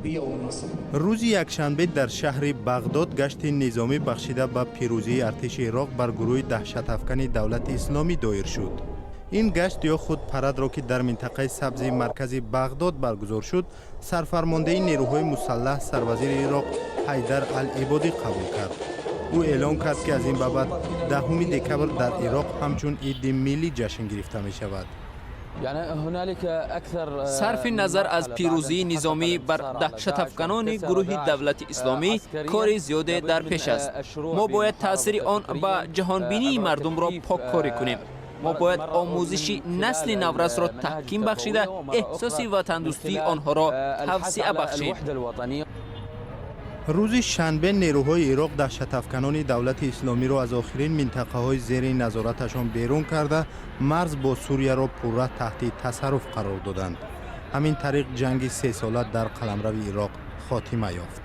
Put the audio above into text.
بيوم النصر. Рӯзи якшанбе дар шаҳри Бағдод гашти низомӣ, бахшида ба пирӯзии артиши Ироқ бар гурӯҳи даҳшатафкани Давлати Исломӣ, доир шуд. Ин гашт ё худ парадро, ки дар минтақаи сабзи маркази Бағдод баргузор шуд, сарфармондеҳи нерӯҳои мусаллаҳ, сарвазири Ироқ Ҳайдар ал Ибодӣ қабул кард. Ӯ эълон кард, ки аз ин ба баъд 10 декабр дар Ироқ ҳамчун иди миллӣ ҷашн гирифта мешавад. Сарфи назар аз пирӯзии низомӣ бар даҳшатафканони гурӯҳи Давлати Исломӣ, кори зиёде дар пеш аст. Мо бояд таъсири он ба ҷаҳонбинии мардумро поккорӣ кунем. Мо бояд омӯзиши насли наврасро таҳким бахшида, эҳсоси ватандӯстии онҳоро тавсиа бахшем. Рӯзи шанбе нерӯҳои Ироқ даҳшатафканони Давлати Исломиро аз охирин минтақаҳои зери назораташон берун карда, марз бо Сурияро пурра таҳти тасарруф қарор доданд. Ҳамин тариқ ҷанги сесола дар қаламрави Ироқ хотима ёфт.